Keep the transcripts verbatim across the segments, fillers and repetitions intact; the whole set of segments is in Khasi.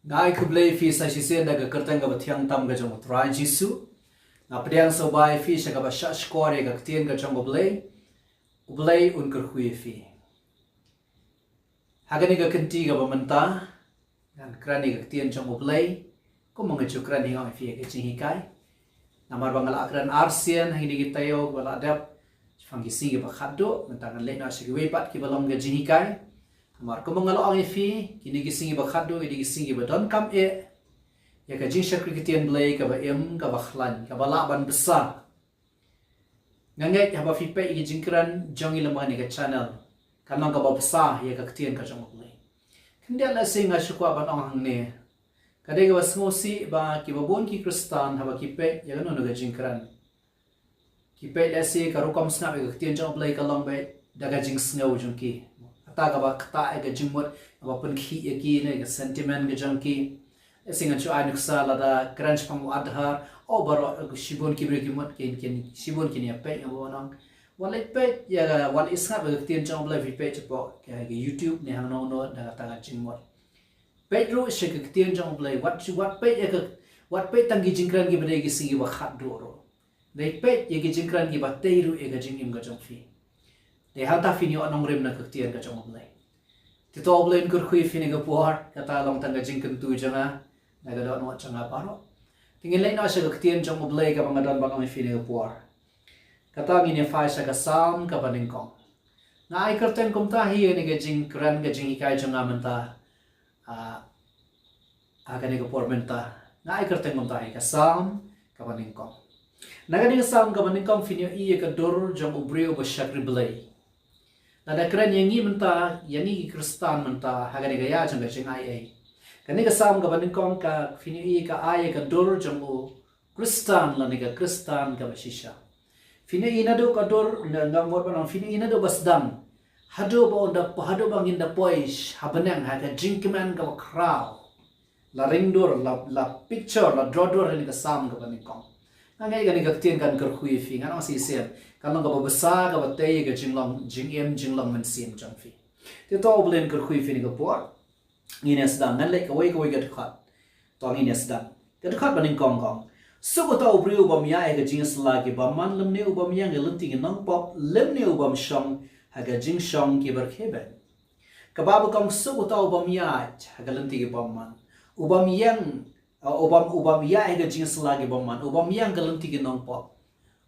Nga ai khublei ïa phi sa shisien da ka kyrteng kaba thiang tam ka jong U Trai Jisu. Nga pdiang sngewbha ïa phi sha kaba shah shkor ïa ka ktien ka jong U Blei. U Blei un kyrkhu ïa phi. Ha kane ka kynti kaba mynta ngan kren ïa ka ktien jong U Blei. Kumba nga ju kren hi nga ong ïa phi ha ka jinghikai. Namar ba nga la kren arsien ha kine ki taïew ba la dep. Shaphang ki sngi kiba khatduh, mynta ngan leit noh sha kiwei pat kiba long ka jinghikai. Namar kumba nga la ong ïa phi, kine ki sngi kiba khatduh ki dei ki sngi kiba donkam eh ïa ka jingshakri ktien Blei kaba im, kaba khlaiñ, kaba lah ban bsa. Nga ngeit haba phi peit ïa ki jingkren jong ngi lyngba kane ka channel, kan long kaba bsa ïa ka ktien ka jong U Blei. Khyndiat lehse nga shu kwah ban ong hangne, ka dei kaba sngewsih ba kiba bun ki Khristan haba ki peit ïa kano kano ka jingkren, ki peit lehse ka rukom sngap ïa ka ktien jong U Blei ka long beit da ka jingsngew jong ki. Kata kaba ktah ïa ka jingmut, kaba pynkhih ïa ki ne ka sentiment ka jong ki. Lehse ngan shu ai nuksa lada kren shaphang u Adhar, oh baroh shibun ki briew ki mut kin, kin, shibun kin ïa peit, nga ong. Wat leit peit ïa ka, wat leit sngap ïa ka ktien jong U Blei, phi peit shapoh ka, ka YouTube ne hangno hangno da kata ka jingmut. Peit ruh sha ka ktien jong U Blei, wat, wat peit ïa ka, wat peit tang ki jingkren kiba dei ki sngi kiba khatduh ruh. Dei peit ïa ki jingkren kiba tei ruh ïa ka jingim ka jong phi. Dei hangta phin ïoh nongrim na ka ktien ka jong U Blei. Te to U Blei un kyrkhu ïa phi ne ka por, kata long tang ka jingkyntu jong nga, na ka dohnud jong nga baroh. Te ngin leit noh sha ka ktien jong U Blei kaba nga don ban ong ïa phi ne ka por. Kata ngin ïa phai sha ka Salm kaba nyngkong. Nga ai kyrteng kumta hi ïa kane ka jingkren ka jinghikai jong nga mynta. Ah, ha kane ka por mynta. Nga ai kyrteng kumta hi ka Salm kaba nyngkong. Na kane ka Salm kaba nyngkong phin ïohi ïa ka dur jong u briew uba shakri Blei. Lada kren ïa ngi mynta, ïa ngi ki Khristan mynta, ha kane ka ïa jong ka jingaiei. Kane ka Salm kaba nyngkong ka phin ïohi ka ai ïa ka dur jong u Khristan lane ka Khristan kaba shisha. Phin ïohi naduh ka dur, nga, nga mut ban ong phin ïohi naduh ba sdang. Haduh ba ynda, haduh ba ngin da poi ha bneng ha ka jingkmen kaba khraw. La ring dur, la, la picture, la draw dur ha kane ka Salm kaba nyngkong. Nga ngeit kane ka ktien kan kyrkhu ïa phi, ngan ong shisien. Kan long kaba bsa, kaba tei ïa ka jinglong, jingim, jinglong mynsiem jong phi. Te to U Blei un kyrkhu ïa phi ne ka por. Ngin ïa sdang, ngan leit kawei kawei ka dkhot. To ngin ïa sdang. Ka dkhot ba nyngkong ka ong: Suk uta u briew u bym ïaid ha ka jingïasylla ki bymman, lymne u bym ïeng ha ka lynti ki nongpop, lymne u bym shong ha ka jingshong kiba rkhie beiñ. Kaba bud ka ong suk uta u bym ïaid ha ka lynti ki bymman, u bym ïeng, uh, u bym, u bym ïaid ha ka jingïasylla ki bymman, u bym ïeng ha ka lynti ki nongpop,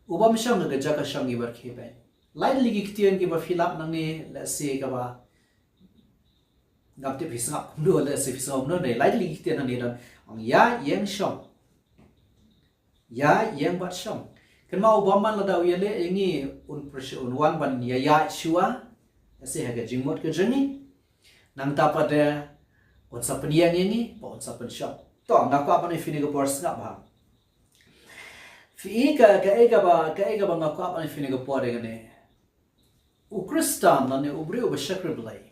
u bym shong ha ka jaka shong kiba rkhie beiñ. Lai tylli ki ktien kiba phi lap nangne, lehse kaba ngam tip phi sngap kumno, lehse phi sngap kumno, dei lai tylli ki ktien hangne don. Ong ïaid, ïeng, shong. Ïaid, ïeng bad shong. Kynmaw u bymman lada u ïaleh ïa ngi un pyrshah, un wan ban ïa ïaid shuwa. Lehse ha ka jingmut ka jong ngi. Nangta pat de un sa pynïeng ïa ngi, bad un sa pynshong. To, nga kwah ban ïa phi ne ka por sngap bha. Phi i ka, kaei kaba, kaei kaba nga kwah ban ïa phi ne ka por ïa kane. U Khristan lane u briew uba shakri Blei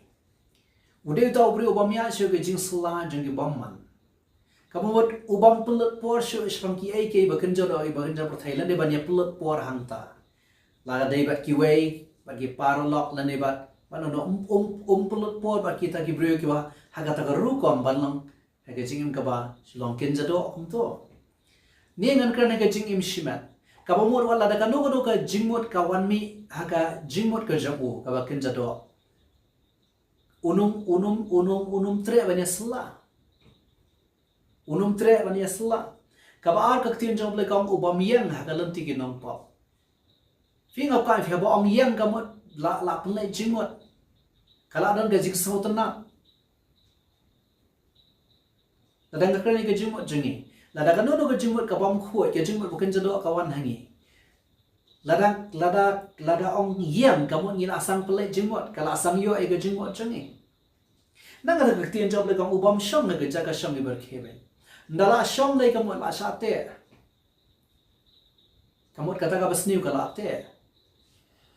u dei uta u briew u bym ïaid shuh ha ka jingïasylla jong ki bymman. Kaba mut u bym pynlut por shuh shaphang kiei kiei ba kynja doh, ba kynja pyrthei, lane ban ïa pynlut por hangta. La ka dei bad kiwei, bad ki paralok, lane bad, bad u, um, um, um pynlut por bad kita ki briew kiba ha kata ka rukom ban long ha ka jingim kaba shu long kynja doh kumto. Ngi ngan kren ha ka jingim shimet. Kaba mut wat lada kano kano ka jingmut ka wan mih ha ka jingmut ka jong u kaba kynja doh, un ym, un ym, un ym, un ym treh ban ïasylla. Un ym treh ban ïasylla. Kaba ar, ka ktien jong U Blei ka ong u bym ïeng ha ka lynti ki nongpop. Phi, nga kwah phi, haba ong ïeng ka mut la, la pynleit jingmut. Ka la don ka jingsngewtynnat. Lada nga kren ïa ka jingmut jong ngi, lada kano kano ka jingmut ka bym khuid, ka jingmut ba kynja doh ka wan ha ngi, lada, lada, lada ong ïeng ka mut ngi la sdang pynleit jingmut, ka la sdang ïoh ïa ka jingmut jong ngi. Nangta ka ktien jong U Blei ka ong u bym shong ha ka jaka shong kiba rkhie beiñ. Ynda la shong lei ka mut la shah teh. Ka mut kata kaba sniew ka la teh.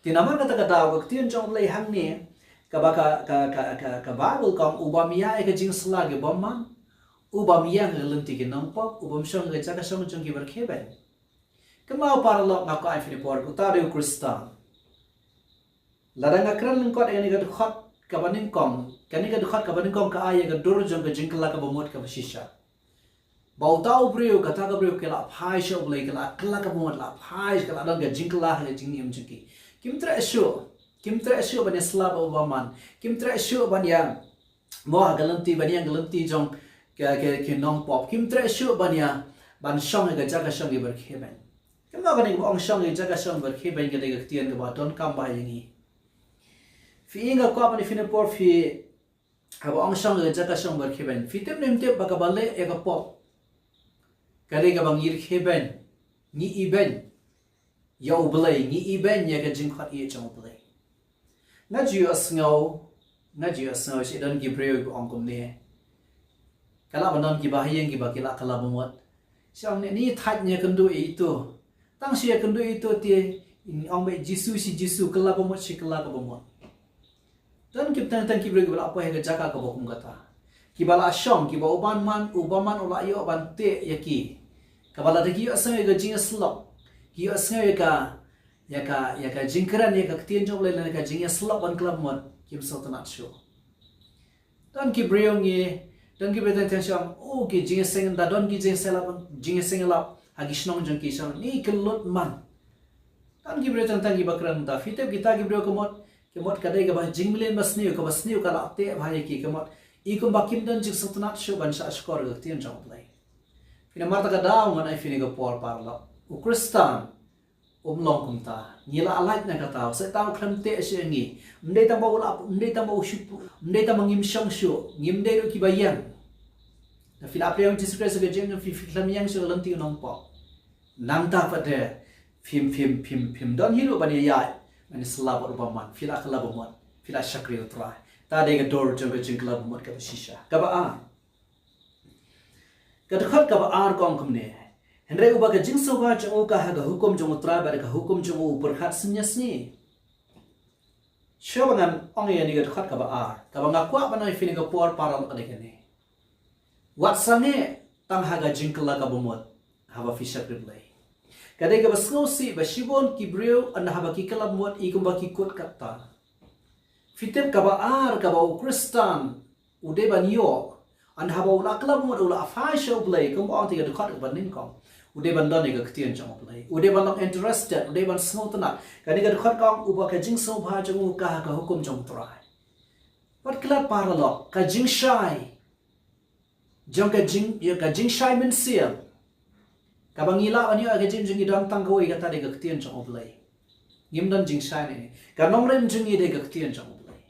Te namar kata ka daw ka ktien jong U Blei hangne, kaba ka, ka, ka, ka, ka Baibl ka ong u bym ïaid ha ka jingïasylla ki bymman, u bym ïeng ha ka lynti ki nongpop, u bym shong ha ka jaka shong jong kiba rkhie beiñ. Kynmaw paralok, nga kwah ai phi ne ka por, uta u dei u Khristan. Lada nga kren lyngkot ïa kane ka dkhot, kaba nyngkong, kane ka dkhot kaba nyngkong ka ai ïa ka dur jong ka jingkylla kaba mut kaba shisha. Ba uta u briew, kata ka briew ka la phai sha U Blei, ka la kylla kaba mut, la phai, ka la don ka jingkylla ha ka jingim jong ki. Kim treh shuh, kim treh shuh ban ïa slap bad u bymman. Kim treh shuh ban ïa mo ha ka lynti, ban ïa ka lynti jong ka, ka, ki nongpop. Kim treh shuh ban ïa, ban shong ha ka jaka shong ki bor khie beiñ. Kumno kane kaba ong shong ha ka jaka shong bor khie beiñ, ka dei ka ktien kaba donkam bha ïa ngi. Phi i, nga kwah ban ïa phi ne por phi, haba ong shong ha ka jaka shong bor khie beiñ, phi tip ne ym tip ba kaba leh ïa ka pop ka dei kaba ngi rkhie beiñ, ngi i beiñ ïa U Blei, ngi i beiñ ïa ka jingkhot ïa jong U Blei. Nga ju ïohsngew, nga ju ïohsngew shi don ki briew ba ong kumne. Ka lah ban don kiba ha ïing kiba ki la kylla bamut. Shi ong ne, ni thait ne ïakynduh ïa ito. Tang shi ïakynduh ïa ito te, ong beit Jisu shi Jisu, kylla bamut shi kylla kaba mut. Don ki teng teng ki briew kiba la poi ha ka jaka kaba kum kata. Kiba la shong, kiba u bymman, u bymman u la ïoh ban teh ïa ki. Kaba la da ki ïohsngew ïa ka jingïasyllok, ki ïohsngew ïa ka, ïa ka, ïa ka jingkren, ïa ka ktien jong U Blei lane ka jingïasyllok ban kylla bamut, kim sngewtynnat shuh. Don ki briew ngi, don ki briew teng teng shong, oh, ki jingïaseng, da don ki jingïaseng lap, jingïaseng lap ha ki shnong jong ki, shong, ni kyllut man. Don ki briew teng teng kiba kren mynta, phi tip kita ki briew ka mut, ka mut ka dei kaba jingmlien ba sniew, kaba sniew ka la teh bha ïa ki, ka mut i kumba kim don jingsngewtynnat shuh ban shah shkor ka ktien jong U Blei. Phi, namar kata ka daw ngan ai phi ne ka por paralok. U Khristan um long kumta. Ngi la lait na kata, u Soitan u khlem teh shuh ïa ngi. Ym dei tang ba u la, ym dei tang ba u shu, ym dei tang ba ngim shong shuh, ngim dei ruh kiba ïeng. Da phi la pdiang Jisu Khrist ha ka jingim jong phi, phi khlem ïeng shuh ha ka lynti u nongpop. Nangta pat de phim, phim, phim, phim don hi ruh ban ïaid, ban ïasylla bad u bymman. Phi la kylla bamut, phi la shakri U Trai. Ta dei ka dur jong ka jingkylla bamut kaba shisha. Kaba ar. Ka dkhot kaba ar ka ong kumne. Hynrei uba ka jingsngewbha jong u ka ha ka hukum jong U Trai, bad ka hukum jong u u pyrkhat sngi sngi. Shuwa ba ngan ong ïa kane ka dkhot kaba ar, kaba nga kwah ban ong ïa phi ne ka por paralok ka dei kane. Wat sangeh tang ha ka jingkylla kaba mut haba phi shakri Blei. Ka dei kaba sngewsih ba shibun ki briew ynda haba ki kylla bamut i kumba ki kut katta. Phi tip, kaba ar kaba u Khristan u dei ban ïoh, ynda haba u la kylla bamut, u la phai sha U Blei, kumba ong ha ka dkhot kaba nyngkong, u dei ban don ïa ka ktien jong U Blei, u dei ban long interested, u dei ban sngewtynnat. Kane ka dkhot ka ong uba ka jingsngewbha jong u ka ha ka hukum jong U Trai. Wat klet paralok, ka jingshai jong ka jing, ïa ka jingshai mynsiem kaba ngi lah ban ïoh ha ka jingim jong ngi don tang kawei, kata dei ka ktien jong U Blei. Ngim don jingshai ne. Ka nongrim jong ngi dei ka ktien jong U Blei.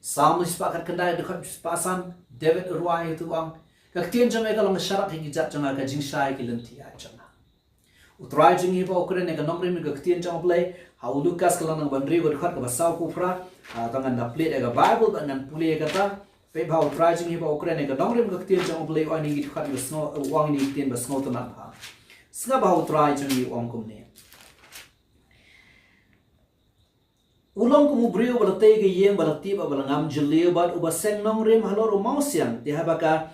Salm shispah khatkhyndai, dkhot shispah san, David u rwai, u ong, ka ktien jong me ka long ka sharak ha ki kjat jong nga, ka jingshai ha ki lynti jong nga. U Trai jong ngi haba u kren ïa ka nongrim ïa ka ktien jong U Blei ha u Lukas ka lynnong ba hynriew ka dkhot kaba sawphew phra. Ah, to ngan da plie ïa ka Baibl bad ngan pule ïa kata. Peit ba U Trai jong ngi haba u kren ïa ka nongrim ïa ka ktien jong U Blei, u ai ïa ngi ki dkhot kiba sngew, u ai ïa ngi ki ktien ba sngewtynnat bha. Sngap ba U Trai jong ngi u ong kumne. U long kum u briew ba la tei ka ïing ba la tih bad ba la ngam jylliew bad uba seng nongrim halor u mawsiang. Te haba ka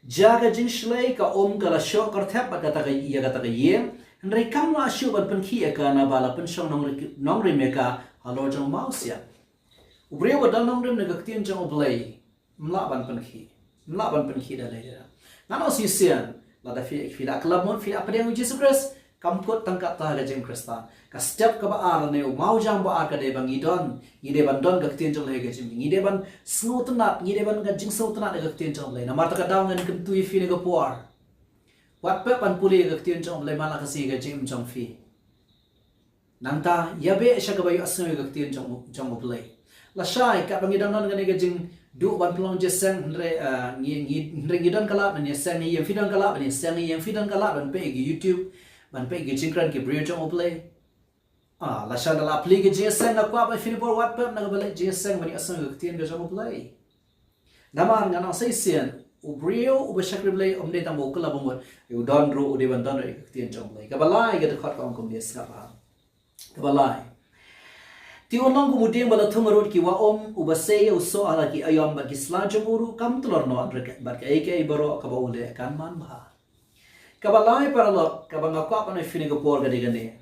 jia ka jingshlei, ka um ka la shoh kyrthep bad kata ka, ïa kata ka ïing. Hynrei kam lah shuh ban pynkhih ïa ka naba la pynshong nongri-, nongrim ïa ka halor jong u mawsiang. U briew ba don nongrim na ka ktien jong U Blei ym lah ban pynkhih. Ym lah ban pynkhih da lei da. Ngan ong shisien, lada phi, phi la kylla bamut, phi la pdiang U Jisu Khrist, kam kut tang katta ha ka jingim Khristan. Ka step kaba ar ne u mawjam ba ar ka dei ba ngi don, ngi dei ban don ka ktien jong U Blei ha ka jingim. Ngi dei ban sngewtynnat, ngi dei ban ka jingsngewtynnat ha ka ktien jong U Blei. Namar kata ka daw ngan kyntu ïa phi ne ka por. Wat pep ban pule ïa ka ktien jong U Blei man la ka sngi ha ka jingim jong phi. Nangta ïa beh sha kaba ïohsngew ïa ka ktien jong, jong U Blei. Lashai katba ngi dang don kane ka jingduh ban pynlong jingïaseng, hynrei, ah, ngi, ngi, hynrei ngi don ka lad ban ïaseng ïing, phi don ka lad ban ïaseng ïing, phi don ka lad ban peit ïa ki YouTube, ban peit ïa ki jingkren ki briew jong U Blei. Ah, lashai da la plie ki jingïaseng, nga kwah ba phi ne por wat pep na kaba leit jingïaseng ban ïohsngew ïa ka ktien ka jong U Blei. Namar ngan ong shisien, u briew uba shakri Blei um dei tang ba u kylla bamut, u don ruh, u dei ban don ruh ïa ka ktien jong U Blei. Kaba lai ka dkhot ka ong kumne, sngap bha. Kaba lai. Te un long kum u dieng ba la thung harud ki wah um, uba sei ïa u soh ha la ki aïom bad ki sla jong u ruh kam tlor noh, bad kaei kaei baroh kaba u leh kan manbha. Kaba lai paralok, kaba nga kwah ban ong ïa phi ne ka por ka dei kane.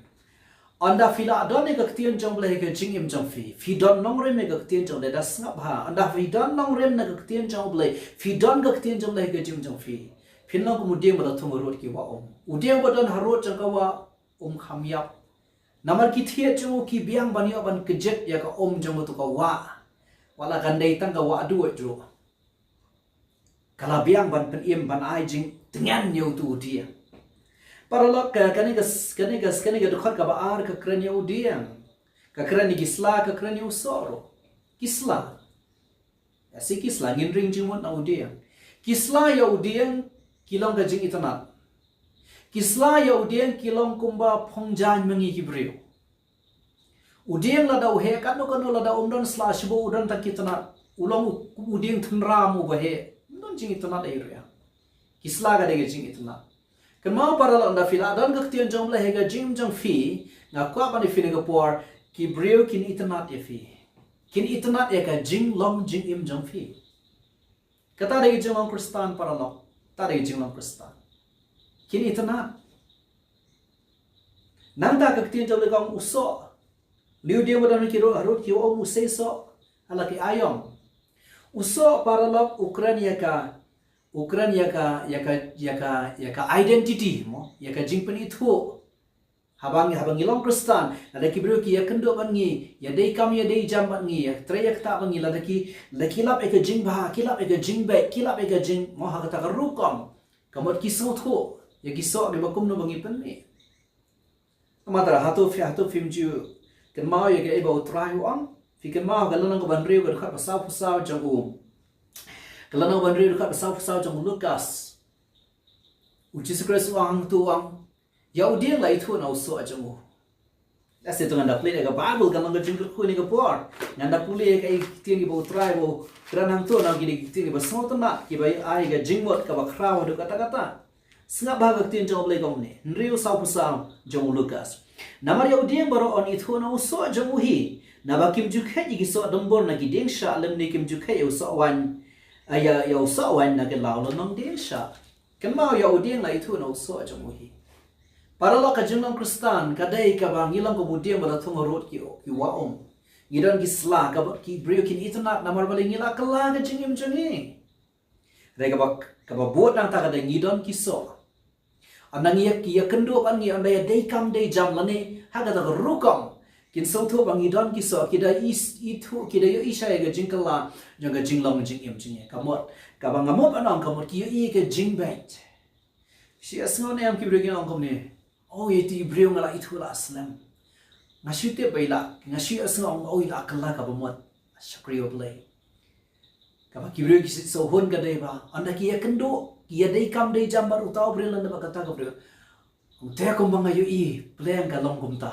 Ynda phi la don ïa ka ktien jong U Blei ha ka jingim jong phi, phi don nongrim ïa ka ktien jong U Blei, da sngap ha. Ynda phi don nongrim na ka ktien jong U Blei, phi don ka ktien jong U Blei ha ka jingim jong phi, phin long kum u dieng ba la thung harud ki wah um. U dieng ba don harud jong ka wah um kham ïap. Namar ki thied jong u ki biang ban ïoh ban kjit ïa ka um jong uto ka wah. Wat la kan dei tang ka wah duh ruh, ka la biang ban pynim, ban ai jingtngen ïa uto u dieng. Paralok, ka, kane ka, kane ka, kane ka dkhot kaba ar ka kren ïa u dieng. Ka kren ïa ki sla, ka kren ïa u soh ruh. Ki sla. Ïa si ki sla ngin ring jingmut na u dieng. Ki sla ïa u dieng ki long ka jingitynnad. Ki sla ïa u dieng ki long kumba phong jaiñ ma ngi ki briew. U dieng lada u heh katno katno, lada um don sla, shu ba u don tang ki itynnad, u long u, u dieng tynram uba heh. Um don jingitynnad ei ruh ïa. Ki sla ka dei ka jingitynnad. Kynmaw paralok, ynda phi la don ka ktien jong U Blei ha ka jingim jong phi, nga kwah ban ïa phi ha kane ka por, ki briew kin itynnad ïa phi. Kin itynnad ïa ka jinglong jingim jong phi. Kata dei ka jinglong Khristan paralok. Kata dei ka jinglong Khristan. Kin itynnad. Nangta ka ktien jong U Blei ka ong u soh. Une u dieng ba don ha ki ru-, harud ki wah um, u sei soh ha la ki aiom. U soh paralok u kren ïa ka, u kren ïa ka, ïa ka, ïa ka, ïa ka identity mo, ïa ka jingpynithuh. Haba ngi, haba ngi long Khristan, lada ki briew ki ïakynduh bad ngi, ïadei kam ïadei jam bad ngi, ïatrei ïaktah bad ngi, lada ki, lada ki lap ïa ka jingbha, ki lap ïa ka jingbeit, ki lap ïa ka jing, mo, ha kata ka rukom, ka mut ki sngewthuh ïa ki soh kiba kumno ba ngi pynmih. Namar hato phi, hato phim ju kynmaw ïa kaei ba U Trai u ong? Phi kynmaw ka lynnong kaba hynriew, ka dkhot ba sawphew saw jong u, ka lynnong kaba hynriew, dkhot ba sawphew saw jong u Lukas. U Jisu Khrist u ong hangto, u ong, ïa u dieng la ithuh na u soh jong u. Lehse to ngan da pule ïa ka Baibl, ka long ka jingkyrkhu ha kane ka por. Ngan da pule ïa ka ktien kiba U Trai u kren hangto, namar ki dei ki ktien kiba sngewtynnat, kiba ai ka jingmut kaba khraw haduh katta katta. Sngap bha ka ktien jong U Blei kumne. Hynriew sawphew saw jong u Lukas. Namar ïa u dieng baroh yn ithuh na u soh jong u hi. Naba kim ju kheit ïa ki soh dumbur na ki dieng shah, lymne kim ju kheit ïa u soh waiñ, ïa, ïa u soh waiñ na ki law lynnong dieng shah. Kynmaw, ïa u dieng la ithuh na u soh jong u hi. Paralok, ka jinglong Khristan ka dei kaba ngi long kum u dieng ba la thung harud ki, ki wah um. Ngi don ki sla, kaba ki briew kin itynnad namar balei? Ngi la kylla ka jingim jong ngi. Hynrei kaba, kaba bud nangta ka dei ngi don ki soh. Ynda ngi ïa, ki ïakynduh bad ngi, ynda ïadei kam dei jam lane ha kata ka rukom, kin sngewthuh ba ngi don ki soh, ki da is-, ithuh, ki da ïohi shai ïa ka jingkylla jong ka jinglong jingim jong ngi. Ka mut, kaba nga mut ban ong, ka mut ki ïohi ïa ka jingbeit. Shu ïohsngew ne em ki briew kin ong kumne, o, ïa ito i briew nga la ithuh la slem. Nga shu tip ba i la, nga shu ïohsngew, o, i la kylla kaba mut. Shakri U Blei. Kaba ki briew ki shu sngewhun ka dei ba ynda ki ïakynduh, ki ïadei kam dei jam bad uta u briew lane bad kata ka briew, ym, te kumba nga ïohi, pleng ka long kumta.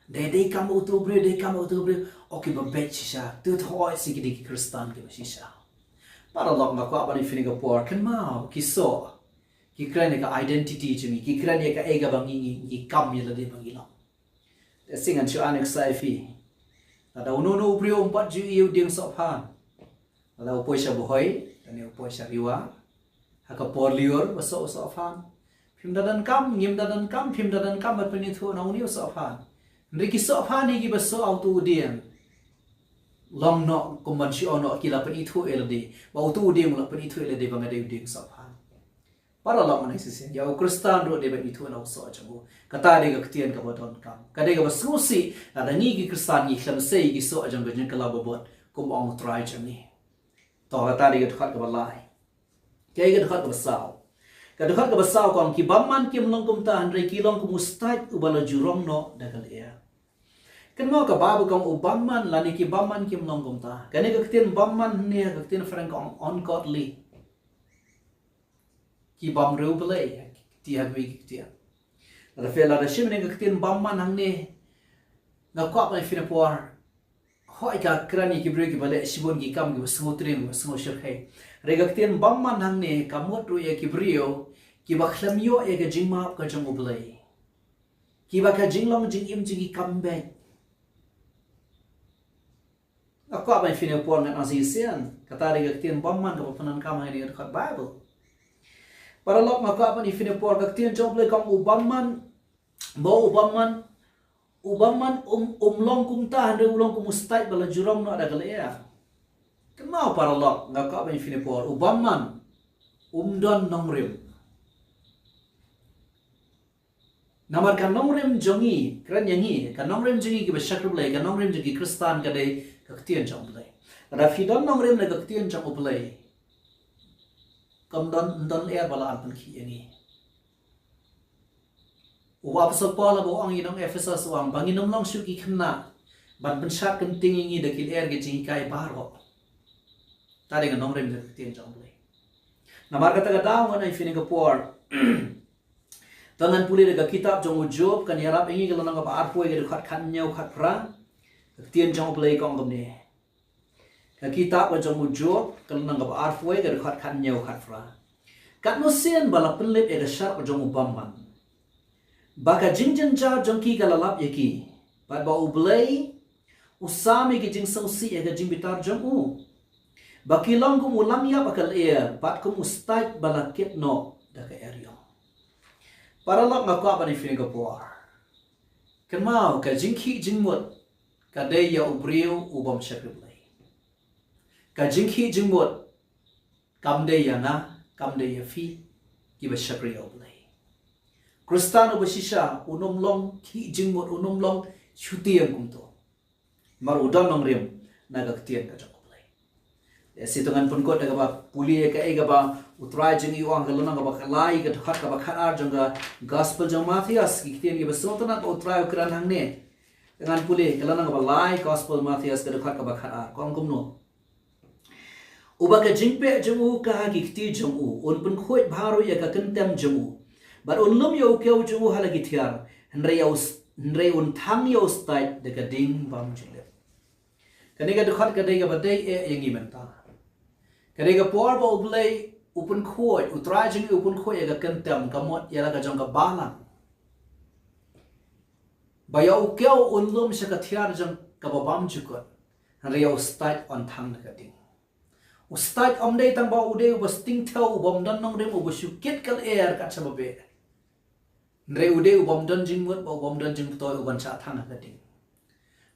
Dei, dei kam uto u briew, dei kam uto u briew, o, kiba beit shisha. Te hooid, shi ki dei ki Khristan kiba shisha. Paralok, nga kwah ban ïa phi ha kane ka por, kynmaw, ki soh ki kren ïa ka identity jong ngi, ki kren ïa kaei kaba ngi, ngi, ngi kam ïa lade ba ngi long. Te shisien ngan shu ai ïa ka sa ïa phi. Lada uno uno u briew um pat ju ïohi ïa u dieng sohphan, lada u poi sha Bhoi lane u poi sha Ri War ha ka por lyiur ba soh u sohphan, phim da donkam, ngim da donkam, phim da donkam ban pynithuh na une u sohphan. Hynrei ki sohphan hi kiba soh ha uto u dieng. Long noh kum ban shu ong noh, ki la pynithuh ïa lade, ba uto u dieng u la pynithuh ïa lade ba nga dei u dieng sohphan. Paralok, ngan ong shisien, ïa u Khristan ruh dei ban ithuh na u soh jong u. Kata dei ka ktien kaba donkam, ka dei kaba sngewsih. Lada ngi ki Khristan ngi khlem sei ïa ki soh jong ka jingkylla babud, kum ong U Trai jong ngi. To, kata dei ka dkhot kaba lai. Kaei ka dkhot kaba saw? Ka dkhot kaba saw ka ong, ki bymman kim long kumta, hynrei ki long kum u stait uba la ju rong noh da ka lyer. Kynmaw, ka Baibl ka ong u bymman lane ki bymman kim long kumta. Kane ka ktien bymman hangne ka ktien French ka ong ungodly. Ki bym riewblei, ki kti ha kawei ki ktien. Lada phi, lada shim ïa ka ktien bymman hangne, nga kwah ban ïa phi ha kane ka por, hooid ka kren ïa ki briew kiba leh shibun ki kam kiba sngewtriem, kiba sngewshyrkhei. Hynrei ka ktien bymman hangne ka mut ruh ïa ki briew kiba khlem ïoh ïa ka jingmap ka jong U Blei, kiba ka jinglong jingim jong ki kam beit. Nga kwah ban ïa phi ha kane ka por, ngan ong shisien, kata dei ka ktien bymman kaba pyndonkam ha kane ka dkhot Baibl. Paralok, nga kwah ban ïa phi ha kane ka por, ka ktien jong U Blei ka ong u bymman, ba u bymman U bamman um, um long kumta, hynrei u long kum u stait ba la jurong noh da ka lyer. Kynmaw paralok, nga kwah ban ïa phi ne por, u bamman um don nongrim. Namar ka nongrim jong ngi, kren ïa ngi, ka nongrim jong ngi kiba shakri Blei, ka nongrim jong ki Khristan ka dei ka ktien jong Blei. Lada phi don nongrim na ka ktien jong Blei, kam don, don lyer ba la an pynkhih ïa ngi. U Apostol Paul ba u ong ïa nong Ephesus u ong ba ngin ym long shuh ki khynnah ban pynshad kynting ïa ngi da ki lyer ki jinghikai baroh. Ta dei ka nongrim da ka ktien jong Blei. Namar kata ka daw ngan ai phi ne ka por. Tang ngan pule da ka kitab jong u Job, kan ïarap ïa ngi ka lynnong kaba arphew ka dkhot khathynñiew khatphra. Ka ktien jong Blei ka ong kumne. Ka kitab ka jong u Job, ka lynnong kaba arphew ka dkhot khathynñiew khatphra. Katno sien ba la pynlip ïa ka shar ka jong u bamman. Ba ka jingjynjar jong ki ka la lap ïa ki. Bad ba U Blei u sam ïa ki jingsngewsih ïa ka jingbitar jong u. Ba ki long kum u lam ïap ha ka lyer, bad kum u stait ba la kit noh da ka eriong. Paralok, nga kwah ban ïa phi ne ka por. Kynmaw, ka jingkhih jingmut ka dei ïa u briew u bym shakri Blei. Ka jingkhih jingmut kam dei ïa nga, kam dei ïa phi, kiba shakri ïa U Blei. Khristan uba shisha un ym long khih jingmut, un ym long shu tieng kumto. Namar u don nongrim na ka ktien ka jong U Blei. Lehse to ngan pynkut da kaba pule ïa kaei kaba U Trai jong ngi u ong ha ka lynnong kaba lai ka dkhot kaba khatar jong ka Gospel jong Mathaios, ki ktien kiba sngewtynnat ba U Trai u kren hangne. Ngan pule ka lynnong kaba lai Gospel Mathaios ka dkhot kaba khatar. Ka ong kumno. Uba ka jingpeh jong u ka ha ki kti jong u, un pynkhuid bha ruh ïa ka kyntem jong u. Bad un lum ïa u kew jong u ha la ki thiar, hynrei ïa u s-, hynrei un thang ïa u stait da ka ding bym ju lip. Kane ka dkhot ka dei kaba dei eh ïa ngi mynta. Ka dei ka por ba U Blei u pynkhuid, U Trai jong ngi u pynkhuid ïa ka kyntem, ka mut ïa la ka jong ka balang. Ba ïa u kew un lum sha ka thiar jong kaba bym ju kut. Hynrei ïa u stait un thang da ka ding. U stait um dei tang ba u dei uba sting thew, u bym don nongrim, uba shu kit ka lyer kat shaba beh. Hynrei u dei u bym don jingmut, ba u bym don jingpyntoi, u ban shah thang ha ka ding.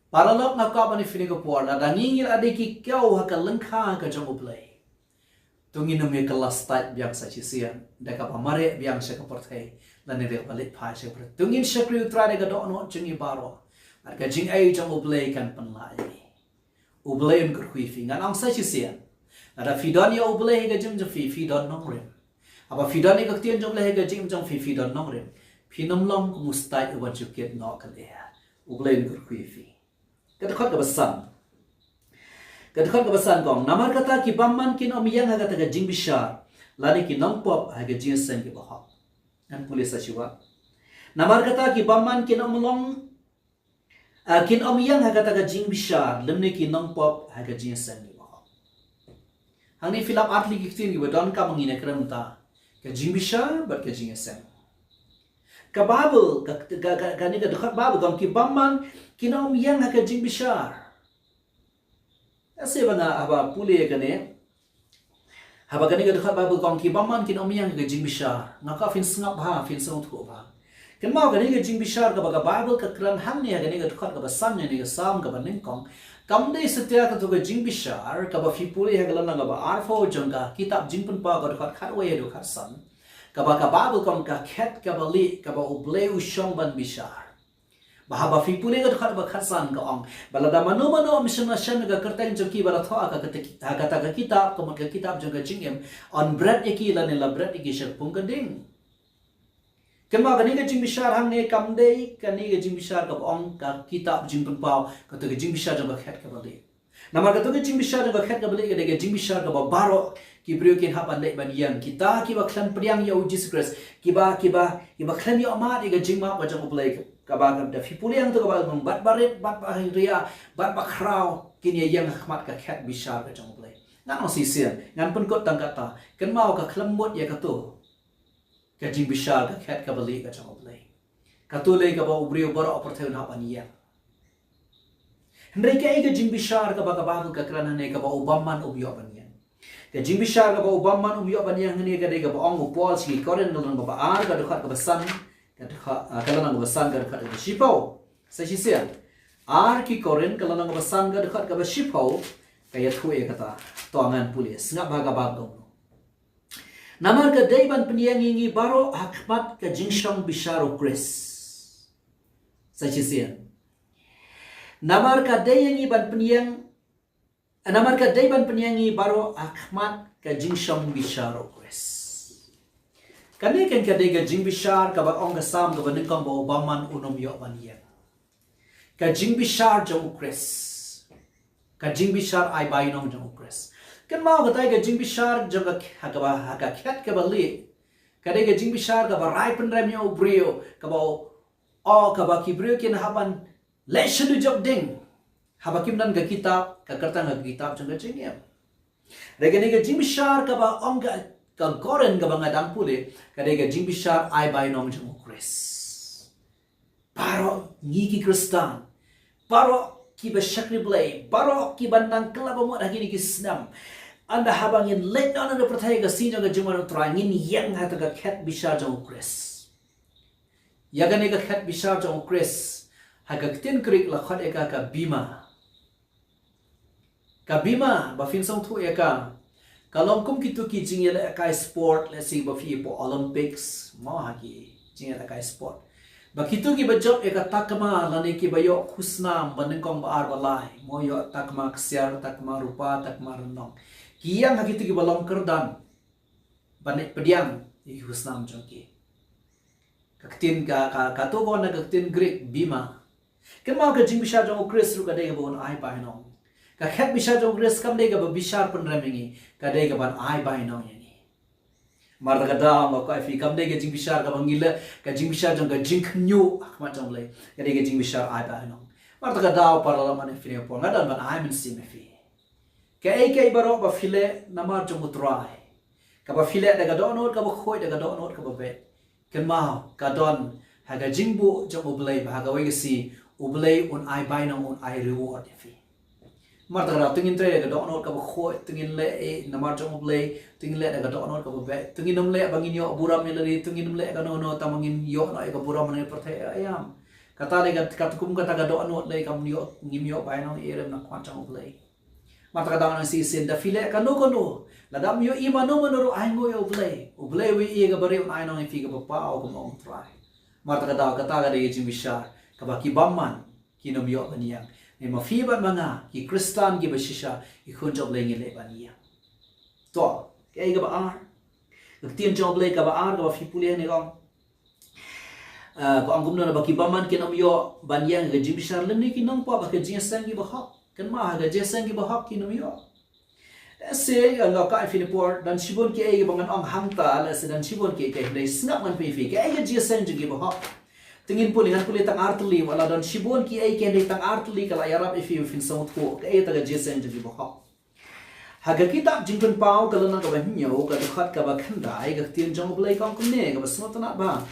Paralok, nga kwah ban ïa phi ne ka por, lada ngi ngi la dei ki kew ha ka lyngkha ka jong U Blei, to ngin ym ïa kylla stait biang sa shisien da kaba mareh biang sha ka pyrthei, lane da kaba leit phai sha ka pyrthei. To ngin shakri U Trai da ka dohnud jong ngi baroh. Bad ka jingai jong U Blei kan pynlah ïa ngi. U Blei un kyrkhu ïa phi. Ngan ong sa shisien. Lada phi don ïa U Blei ha ka jingim jong phi, phi don nongrim. Haba phi don ïa ka ktien jong U Blei ha ka jingim jong phi, phi don nongrim. Phin ym long kum u stait uban shu kit noh ka lyer. U Blei un kyrkhu ïa phi. Ka dkhot kaba san. Ka dkhot kaba san ka ong, namar kata ki bymman kin ym ïeng ha kata ka jingbishar, lane ki nongpop ha ka jingïaseng kiba hok. Ngan pule sa shiwa. Namar kata ki bymman kin ym long, ah, kin ym ïeng ha kata ka jingbishar, lymne ki nongpop ha ka jingïaseng kiba hok. Hangne phi lap ar tylli ki ktien kiba donkam ngi na kren mynta. Ka jingbishar bad ka jingïaseng. Ka Baibl, ka, ka, ka, kane ka dkhot Baibl ka ong ki bymman kin ym ïeng ha ka jingbishar. Ïa se ba nga haba pule ïa kane. Haba kane ka dkhot Baibl ka ong ki bymman kin ym ïeng ha ka jingbishar. Nga kwah phin sngap bha, phin sngewthuh bha. Kynmaw kane ka jingbishar kaba ka Baibl ka kren hangne ha kane ka dkhot kaba san ne ka Salm kaba nyngkong. Kam dei satia kato ka jingbishar kaba phi pule ha ka lynnong kaba arphew jong ka kitab Jingpynpaw ka dkhot khatwei haduh khatsan. Kaba ka Baibl ka ong ka khet kaba lieh kaba U Blei u shong ban bishar. Ba haba phi pule ka dkhot ba khatsan ka ong, ba lada mano mano ym shym la shem ïa ka kyrteng jong ki ba la thoh ha kata ka kitab, ka mut ka kitab jong ka jingim, yn bret ïa ki lane la bret ïa ki sha ka pung ka ding. Kynmaw kane ka jingbishar hangne kam dei kane ka jingbishar kaba ong ka kitab Jingpynpaw, kato ka jingbishar jong ka khet kaba lieh. Namar kato ka jingbishar jong ka khet kaba lieh ka dei ka jingbishar kaba baroh ki briew kin hap ban leit ban ïeng. Kita kiba khlem pdiang ïa U Jisu Khrist, kiba, kiba, kiba khlem ïohmad ïa ka jingmap ka jong U Blei, kaba, kaba da phi pule ïa kato kaba long bad barit, bad baria, bad bakhraw, kin ïa ïeng ha khmat ka khet bishar ka jong U Blei. Ngan ong shisien, ngan pynkut tang kata, kynmaw ka khlem mut ïa kato ka jingbishar ka khet kaba lieh ka jong U Blei. Kato lei kaba u briew baroh ha pyrthei un hap ban ïeng. Hynrei kaei ka jingbishar kaba ka Baibl ka kren hangne kaba u bymman um ïoh ban ïeng. Ka jingbishar kaba u bymman um ïoh ban ïeng hangne ka dei kaba ong u Paul sha ki Korinth ka lynnong kaba ar ka dkhot kaba san, ka dkhot, ah, ka lynnong kaba san ka dkhot kaba shiphew. Sa shisien, ar ki Korinth ka lynnong kaba san ka dkhot kaba shiphew ka ïathuh ïa kata. To ngan pule, sngap ha kaba kong. Namar ka dei ban pynïeng ïa ngi baroh ha khmat ka jingshong bishar u Khrist. Sa shisien. Namar ka dei ïa ngi ban pynïeng Namar ka dei ban pynïeng ïa ngi baroh ha khmat ka jingshong bishar u Khrist. Kane kan ka dei ka jingbishar kaba ong ka Salm kaba nyngkong ba u bymman un ym ïoh ban ïeng. Ka jingbishar jong u Khrist. Ka jingbishar ai bainong jong u Khrist. Kynmaw kata ka jingbishar jong ka ha kaba ha ka khet kaba lieh. Ka dei ka jingbishar kaba rai pynrem ïa u briew kaba o kaba ki briew kin hap ban leh sha dujok ding. Haba kim don ka kitab, ka kyrteng ka kitab jong ka jingim. Re kane ka jingbishar kaba ong ka ka Korinth kaba nga dang pule, ka dei ka jingbishar ai bainong jong u Khrist. Baroh ngi ki Khristan, baroh kiba shakri Blei, baroh kiba nang kylla ba mut ha kine ki snem. Ynda haba ngin leit noh na pyrthei ka sngi jong ka jingwan u Trai ngin ïeng ha ka khet bishar jong u Khrist. Ïa kane ka khet bishar jong u Khrist ha ka ktien Greek la khot ïa ka ka bema. Ka bema ba phin sngewthuh ïa ka ka long kum kito ki jingïalehkai sport, lehse ba phi ïa poi Olympics mo ha ki jingïalehkai sport. Ba kito kiba jop ïa ka takma lane kiba ïoh khusnam ba nyngkong ba ar ba lai mo, ïoh takma ksiar, takma rupa, takma rynong. Ki ïeng ha kito kiba long kyrdan ban leit pdiang ïa ki khusnam jong ki. Ka ktien ka ka ka to ko na ka ktien Greek bema. Kynmaw ka jingbishar jong u Khrist ruh ka dei kaba un ai bainong. Ka khet bishar jong u Khrist kam dei kaba bishar pynrem ïa ngi, ka dei kaban ai bainong ïa ngi. Mar ta ka daw nga kwah phi kam dei ka jingbishar kaba ngi leh ka jingbishar jong ka jingkhynñiuh ha khmat jong u Blei. Ka dei ka jingbishar ai bainong. Mar ta ka daw para lok mane phi ne por nga don ban ai mynsiem ïa phi. Kaei kaei baroh ba phi leh namar jong u Trai. Kaba phi leh da ka dohnud kaba khuid da ka dohnud kaba beit. Kynmaw ka don ha ka jingbuh jong u Blei ba ha kawei ka sngi u Blei un ai bainong, un ai reward ïa phi. Mar ta ka daw to ngin trei da ka dohnud kaba khuid, to ngin leh eh namar jong u Blei, to ngin leh da ka dohnud kaba beit, to ngin ym leh ba ngin ïoh burom ïa lade, to ngin ym leh kano kano tang ba ngin ïoh noh ïa ka burom ha kane ka pyrthei, ïam. Kata dei ka kum kata ka dohnud dei kam ïoh, ngim ïoh bainong ïa rim na khmat jong u Blei. Mar ta ka daw nang shisien da phi leh kano kano, lada ym ïohi mano mano ruh ainguh ïa u Blei. U Blei u ïohi ïa kaba rieh, un ai nong ïa phi kaba paw kum ong u Trai. Mar ta ka daw kata ka dei ka jingbishar kaba ki bymman kin ym ïoh ban ïeng. Ne ma phi bad ma nga ki Khristan kiba shisha, ki khun jong u Blei, ngi leh ban ïeng. To, kaei kaba ar? Ka ktien jong u Blei kaba ar kaba phi pule ne kong. Ah, ka ong kumno, ba ki bymman kin ym ïoh ban ïeng ha ka jingbishar lymne ki nongpop ha ka jingïaseng kiba hok. Kynmaw ha ka jingïaseng kiba hok kin ym ïoh. Lehse nga kwah phi ne por don shibun kiei kiba ngan ong hangta, lehse don shibun kiei kiei, hynrei sngap ngan pyni phi kaei ka jingïaseng jong kiba hok. To ngin pule, ngan pule tang ar tylli, wat la don shibun kiei kiei hynrei tang ar tylli ka la ïarap ïa phi ba phin sngewthuh kaei kata ka jingïaseng jong kiba hok. Ha ka kitab Jingpynpaw ka lynnong kaba hynñiew ka dkhot kaba khyndai, ka ktien jong u Blei ka ong kumne kaba sngewtynnat bha.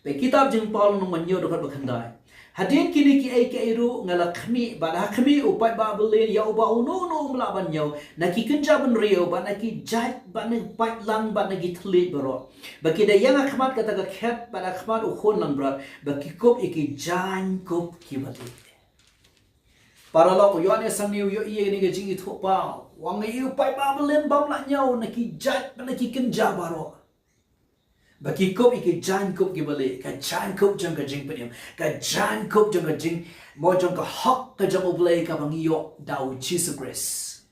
Peit kitab Jingpynpaw lynnong ba hynñiew dkhot ba khyndai. Hadien kine kiei kiei ruh nga la khmih, bad ha khmih u paidbah byllien ïa uba uno uno um lah ban ñiew, na ki kynja bynriew bad na ki jait bad na ki paidlang bad na ki thylliej baroh, ba ki da ïeng ha khmat kata ka khet bad ha khmat u Khun langbrot, ba ki kup ïa ki jaiñkup kiba lieh. Paralok, u Ïoannis hangne u ïohi ïa kane ka jingithuhpaw. U ong ïa u paidbah byllien bym lah ñiew na ki jait bad na ki kynja baroh, ba ki kup ïa ki jaiñkup kiba lieh, ka jaiñkup jong ka jingpynim, ka jaiñkup jong ka jing, mo jong ka hok ka jong u Blei kaba ngi ïoh da u Jisu Khrist.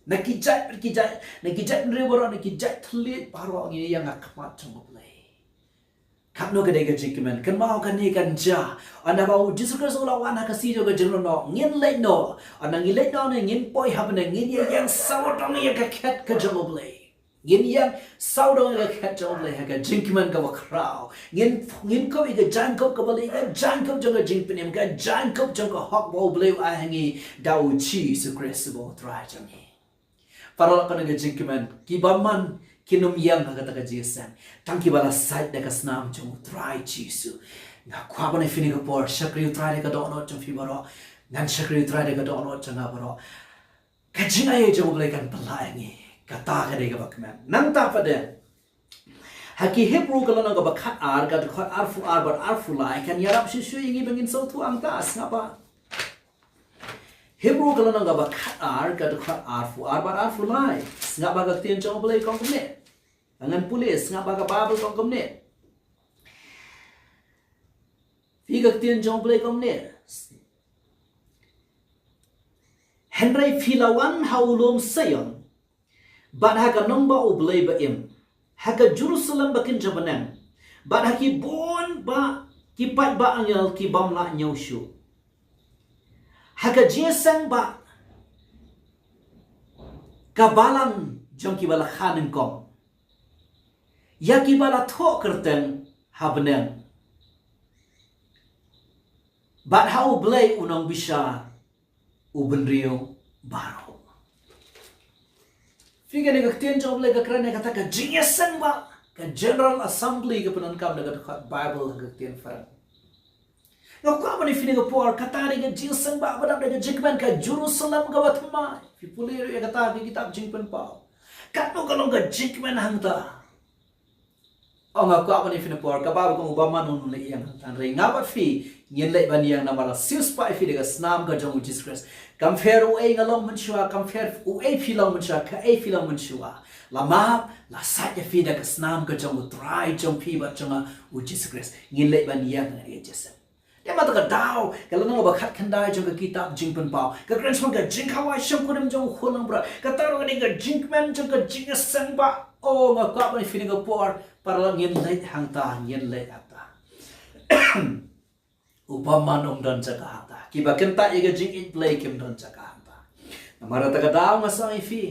Na ki jait, na ki jait, na ki jait bynriew baroh, na ki jait thylliej baroh ngin ïeng ha khmat jong u Blei. Katno ka dei ka jingkmen, kynmaw kane kan jia. Ynda ba u Jisu Khrist u la wan ha ka sngi jong ka jingïasyllok, ngin leit noh. Ynda ngin leit noh ne ngin poi ha bneng, ngin ïeng sawdong ïa ka khet ka jong u Blei. Ngin ïeng sawdong ïa ka khet jong u Blei ha ka jingkmen kaba khraw. Ngin, ngin kup ïa ka jaiñkup kaba lieh, ïa ka jaiñkup jong ka jingpynim, ka jaiñkup jong ka hok ba u Blei u ai ha ngi da u Jisu Khrist uba u Trai jong ngi. Paralok, kane ka jingkmen, ki bymman kin ym ïeng ha kata ka jingïaseng, tang kiba la sait da ka snam jong u Trai Jisu. Nga kwah ban ong ïa phi ne ka por, shakri u Trai da ka dohnud jong phi baroh. Ngan shakri u Trai da ka dohnud jong nga baroh. Ka jingai jong u Blei kan pynlah ïa ngi. Kata ka dei kaba kmen. Nangta pat de, Ha ki Hebru ka lynnong kaba khat ar, ka dkhot arphew ar bad arphew lai, kan ïarap shuh shuh ïa ngi ba ngin sngewthuh hangta, sngap ba. Hebru ka lynnong kaba khat ar, ka dkhot arphew ar bad arphew lai. Sngap ba ka ktien jong U Blei ka ong kumne. Ngan pule, sngap ba ka Baibl ka ong kumne. Phi, ka ktien jong U Blei ka ong kumne. Hynrei phi la wan ha u lum Sion, bad ha ka nongbah U Blei ba im, ha ka Jerusalem ba kynja bneng, bad ha ki bun bah ki paidbah angel ki bym lah ñiew shuh, ha ka jingïaseng bah ka balang jong kiba la kha nyngkong, ïa kiba la thoh kyrteng ha bneng, bad ha U Blei u nongbishar u bynriew baroh. Phi, kane ka ktien jong U Blei ka kren ïa kata ka jingïaseng bah, ka General Assembly ka pyndonkam da ka dkhot Baibl ha ka ktien Phareng. Nga kwah ban ïa phi ha kane ka por, kata ka dei ka jingïaseng bah ba dap da ka jingkmen, ka Jerusalem kaba thymmai. Phi pule ruh ïa kata ha ka kitab Jingpynpaw. Katno ka long ka jingkmen hangta. Oh, nga kwah ban ïa phi ha kane ka por, ka Baibl ka ong u bymman un leit ïeng hangta, hynrei nga bad phi ngin leit ban ïeng namar la siewspah ïa phi da ka snam ka jong U Jisu Khrist. Kam pher uei nga long mynshuwa, kam pher uei phi long mynshuwa, kaei phi long mynshuwa, la map la sait ïa phi da ka snam ka jong U Trai jong phi bad jong nga U Jisu Khrist. Ngin leit ban ïeng ha kane ka jingïaseng. Te mynta ka daw, ka lynnong ba khatkhyndai jong ka kitab Jingpynpaw ka kren shaphang ka jingkhawai shongkurim jong u khun langbrot. Kata ruh ka dei ka jingkmen jong ka jingïaseng bah. Oh, nga kwah ban ïa phi ha kane ka por, para lok, ngin leit hangta, ngin leit hangta. U bymman um don jaka hangta. Kiba kyntait ïa ka jingïeit Blei kim don jaka hangta. Namar kata ka daw nga sa ong ïa phi,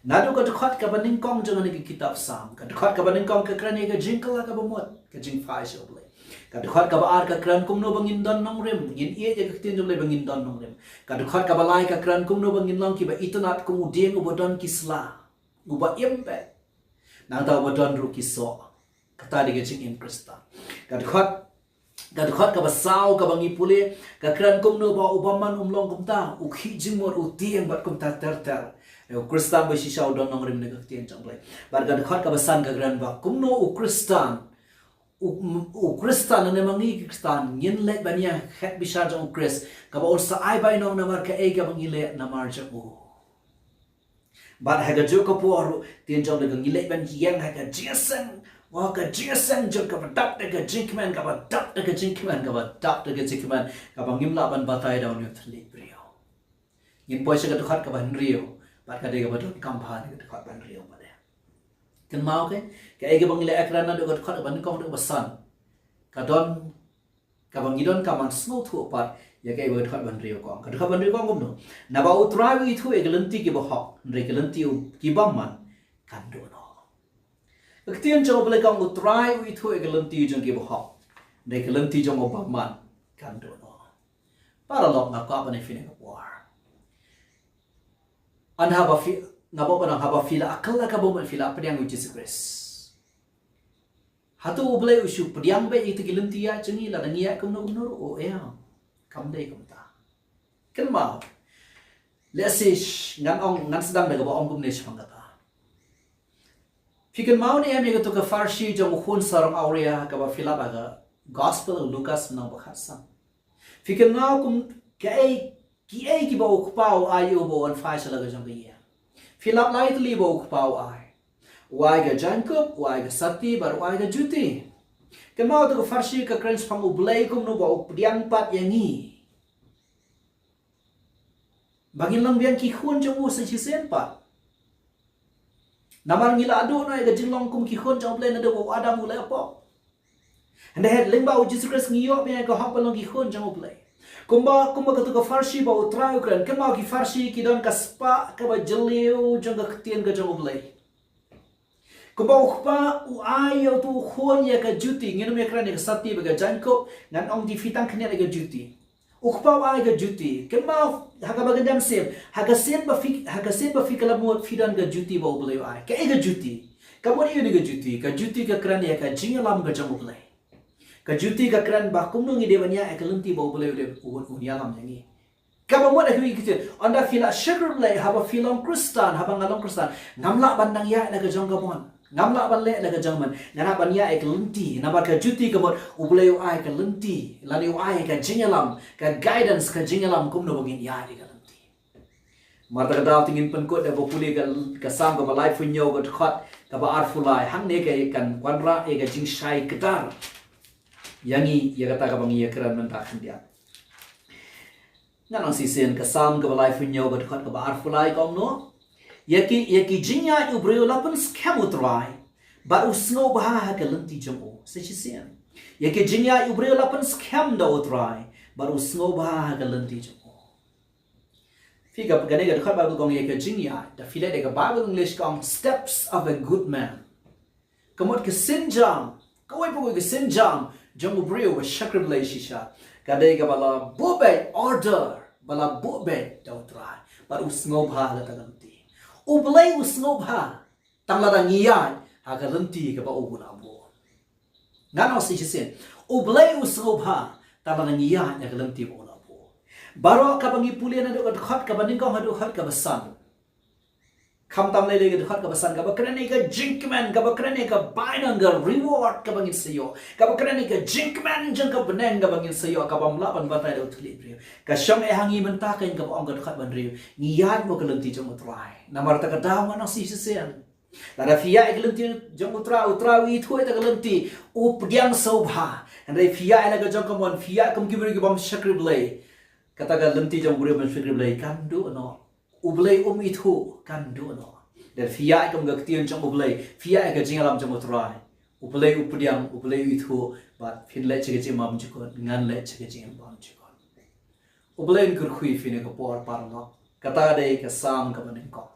naduh ka dkhot kaba nyngkong jong kane ka kitab Salm, ka dkhot kaba nyngkong ka kren ïa ka jingkylla kaba mut, ka jingphai sha U Blei. Ka dkhot kaba ar ka kren kumno ba ngin don nongrim, ngin ïeit ïa ka ktien jong U Blei ba ngin don nongrim. Ka dkhot kaba lai ka kren kumno ba ngin long kiba itynnad kum u dieng uba don ki sla, uba im beit, nangta uba don ruh ki soh. Kata dei ka jingim Khristan. Ka dkhot, ka dkhot kaba saw kaba ngi pule ka kren kumno ba u bymman um long kumta u khih jingmut, u tieng bad kumta ter ter. U Khristan ba shisha u don nongrim na ka ktien jong U Blei. Bad ka dkhot kaba san ka kren ba kumno u Khristan, u, u Khristan lane ma ngi ki Khristan ngin leit ban ïeng ha ka khet bishar jong u Khrist, kaba un sa ai bainong namar kaei kaba ngi leh namar jong u. Bad ha kajuh ka por ruh, ktien jong U Blei ka ong ngi leit ban ïeng ha ka jingïaseng, ha ka jingïaseng jong kaba dap da ka jingkmen, kaba dap da ka jingkmen, kaba dap da ka jingkmen, kaba ngim lah ban batai da une u thylliej briew. Ngin poi sha ka dkhot kaba hynriew, bad ka dei kaba donkam bha na ka dkhot ba hynriew bad eh. Kynmaw, kaei kaba ngi leh, eh, kren naduh ka dkhot kaba nyngkong haduh kaba san, ka don kaba ngi donkam ban sngewthuh pat ïa kaei ba ka dkhot ba hynriew ka ong. Ka dkhot ba hynriew ka ong kumno? Naba U Trai u ithuh ïa ki lynti kiba hok, hynrei ki lynti u, ki bymman kan duh noh. Ka ktien jong U Blei ka ong U Trai u ithuh ïa ki lynti jong kiba hok, hynrei ki lynti jong u bymman kan duh noh. Para lok, nga kwah ban ïa phi ha kane ka por, haba phi, nga kwah ban ong, haba phi la kylla kaba mut, phi la pdiang ïa U Jisu Khrist, hato U Blei u shu pdiang beit ïa kita ki lynti ïaid jong ngi lada ngi ïaid kumno kumno ruh? Oh ïa, kam dei kumta. Kynmaw, lehse ngan ong, ngan sdang da kaba ong kumne shaphang kata. Phi kynmaw ne em ïa kato ka pharshi jong u khun sarong awria kaba phi lap ha ka Gospel u Lukas lynnong ba khatsan? Phi kynmaw kum kaei, kiei kiba u kpa u ai ïa u ba u wan phai sha la ka jong ka ïing? Phi lap lai tylli ba u kpa u ai. U ai ka jaiñkup, u ai ka sati, bad u ai ka juti. Kynmaw, kato ka pharshi ka kren shaphang U Blei kumno ba u pdiang pat ïa ngi, ba ngin long biang ki khun jong u sa shisien pat. Namar ngi la duh noh ïa ka jinglong kum ki khun jong U Blei naduh ba u Adam u leh hapoh. Hynrei lyngba U Jisu Khrist ngi ïoh biang ïa ka hok ban long ki khun jong U Blei. Kumba, kumba kato ka pharshi ba U Trai u kren, kynmaw, ki pharshi ki don ka spah kaba jylliew jong ka ktien ka jong U Blei. Kumba u kpa u ai ïa uto u khun ïa ka juti, ngin ym ïa kren ïa ka sati bad ka jaiñkup, ngan ong ïa phi tang khyndiat ïa ka juti. U kpa u ai ka juti. Kynmaw, ha kaba kynja mynsiem, ha ka sien ba phi, ha ka sien ba phi kylla mut, phi don ka juti ba U Blei u ai. Kaei ka juti? Ka mut ïa une ka juti, ka juti ka kren ïa ka jingïalam ka jong U Blei. Ka juti ka kren ba kumno ngi dei ban ïaid ha ka lynti ba U Blei u dei, u, un ïalam ïa ngi. Kaba mut ha kiwei ki ktien, ynda phi la shakri Blei, haba phi long Khristan, haba nga long Khristan, ngam lah ban dang ïaid la ka jong ka mon. Ngam lah ban leh la ka jong me. Nga lah ban ïaid ïa ka lynti. Namar ka juti ka mut U Blei u ai ka lynti. Lane u ai ka jingïalam, ka guidance, ka jingïalam kumno ba ngin ïaid ïa ka lynti. Mar ta ka daw te ngin pynkut da ba pule ka, ka Salm kaba laiphew hynñiew ka dkhot kaba arphew lai. Hangne ka kan wanrah ïa ka jingshai kdar ïa ngi ïa kata kaba ngi ïakren mynta khyndiat. Ngan ong shisien ka Salm kaba laiphew hynñiew ka dkhot kaba arphew lai ka ong kumno. Ïa ki, ïa ki jingïaid u briew la pynskhem U Trai, bad u sngewbha ha ka lynti jong u. Sa shisien. Ïa ki jingïaid u briew la pynskhem da U Trai, bad u sngewbha ha ka lynti jong u. Phi ka, kane ka dkhot Baibl ka ong ïa ka jingïaid, da phi leh da ka Baibl English ka ong steps of a good man. Ka mut ka sienjam, kawei pa kawei ka sienjam jong u briew ba shakri Blei shisha ka dei kaba la buh beit, order ba la buh beit da U Trai, bad u sngewbha ha kata ka lynti. U Blei u sngewbha tang lada ngi ïaid ha ka lynti kaba u la buh. Ngan ong shisien, U Blei u sngewbha tang lada ngi ïaid ha ka lynti ba u la buh. Baroh kaba ngi pule naduh ka dkhot kaba nyngkong haduh ka dkhot kaba san. Khamtam lei lei ka dkhot kaba san, kaba kren ïa ka jingkmen, kaba kren ïa ka bainong, ka reward kaba ngin sa ïoh, kaba kren ïa ka jingkmen jong ka bneng kaba ngin sa ïoh, kaba ym lah ban batai da u thylliej briew. Ka shong eh ha ngi mynta ka ïing kaba ong ka dkhot ba hynriew, ngi ïaid mo ka lynti jong U Trai. Namar ta ka daw ngan ong shisien, lada phi ïaid ïa ka lynti jong U Trai, U Trai u ithuh ïa ta ka lynti, u pdiang sngewbha. Hynrei phi ïaid ïa la ka jong ka mon, phi ïaid kum ki briew ki bym shakri Blei, kata ka lynti jong u briew bym shakri Blei kan duh noh. U Blei um ithuh, kan duh noh. Lada phi ïaid kum ka ktien jong U Blei, phi ïaid ka jingïalam jong U Trai, U Blei u pdiang, U Blei u ithuh, bad phin leh sha ka jingbymjukut, ngan leh sha ka jingbymjukut. U Blei un kyrkhu ïa phi ha kane ka por paralok. Kata ka dei ka Salm kaba nyngkong,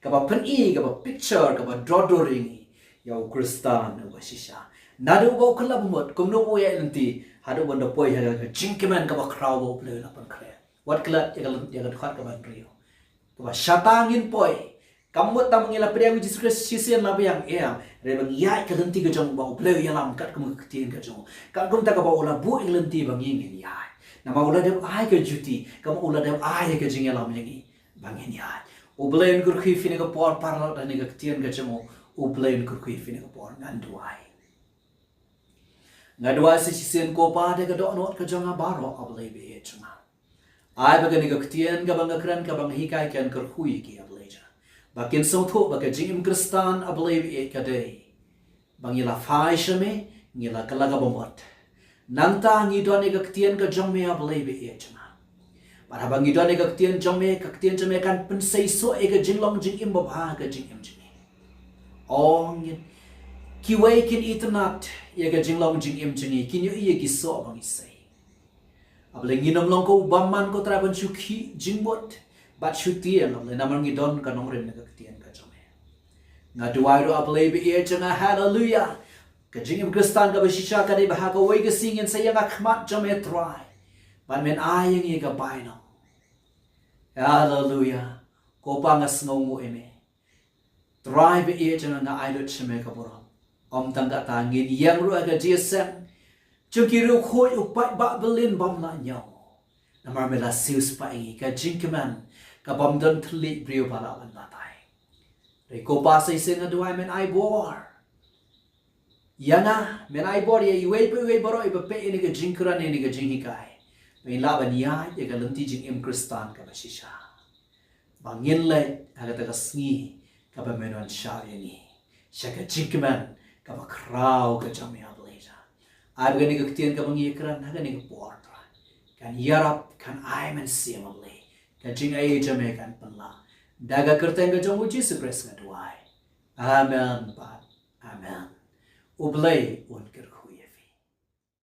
kaba pyni, kaba picture, kaba dor dor ïa ngi ïa u Khristan uba shisha. Naduh ba u kylla bamut, kumno u ïaid lynti, haduh ban da poi ha ka jingkmen kaba khraw ba U Blei u la pynkhreh. Wat klet ïa ka lyn-, ïa ka dkhot kaba hynriew. Kaba shata ngin poi. Kam mut tang ba ngi la pdiang ïa u Jisu Khrist shisien la biang, ïa. Hynrei ba ngi ïaid ka lynti ka jong u ba U Blei u ïalam katkum ka ktien ka jong u. Katkum ta kaba u la buh ïa ka lynti ba ngi ngin ïaid. Namar u la dep ai ka juti, kaba u la dep ai ïa ka jingïalam ïa ngi ba ngin ïaid. U Blei un kyrkhu ïa phi ha kane ka por paralok da kane ka ktien ka jong u. U Blei un kyrkhu ïa phi ha kane ka por, ngan duwai. Nga duwai sa shisien ko Pa da ka dohnud ka jong nga baroh, A Blei ba ïeit jong nga. Ai ba kane ka ktien kaba nga kren, kaba nga hikai kan kyrkhu ïa ki, A Blei jong nga, ba kin sngewthuh ba ka jingim Khristan, A Blei ba ïeit, ka dei ba ngi la phai sha me, ngi la kylla ka bamut. Nangta ngi don ïa ka ktien ka jong me, A Blei ba ïeit jong nga. Bad haba ngi don ïa ka ktien jong me, ka ktien jong me kan pynseisoh ïa ka jinglong jingim babha ha ka jingim jong ngi. Ong ngin, kiwei kin itynnad ïa ka jinglong jingim jong ngi, kin ïohi ïa ki soh ba ngi sei. A Blei, ngin ym long kum u bymman, ko Trai, ban shu khih jingmut bad shu tieng, A Blei, namar ngi don ka nongrim na ka ktien ka jong me. Nga duwai ruh, A Blei ba ïeit jong nga, haleluya, ka jingim Khristan kaba shisha ka dei ba ha kawei ka sngi ngin sa ïeng ha khmat jong me, Trai, bad men ai ïa ngi ka bainong. Haleluya. Ko Pa, nga sngewnguh ïa me. Trai ba ïeit jong nga, nga ai lut sha me ka burom. Ym tang kata, ngin ïeng ruh ha ka jingïaseng jong ki riewkhuid u paidbah Berlin bym lah ñiew, namar me la siew spah ïa ngi, ka jingkmen ka bym don thylliej briew ba lah ban batai. Hynrei ko Pa, sa shisien nga duwai men ai bor ïa nga, men ai bor ïa iwei pa iwei baroh iba peit ïa kane ka jingkren, ïa kane ka jinghikai, ba ngin lah ban ïaid ïa ka lynti jingim Khristan kaba shisha, ba ngin leit ha kata ka sngi kaba men wanshai ïa ngi sha ka jingkmen kaba khraw ka jong me, A Blei jong nga. Ai ba kane ka ktien kaba ngi ïakren ha kane ka por, Trai, kan ïarap, kan ai mynsiem, A Blei, ka jingaiei jong me kan pynlah. Da ka kyrteng ka jong u Jisu Khrist nga duwai. Amen bad amen. U Blei un kyrkhu.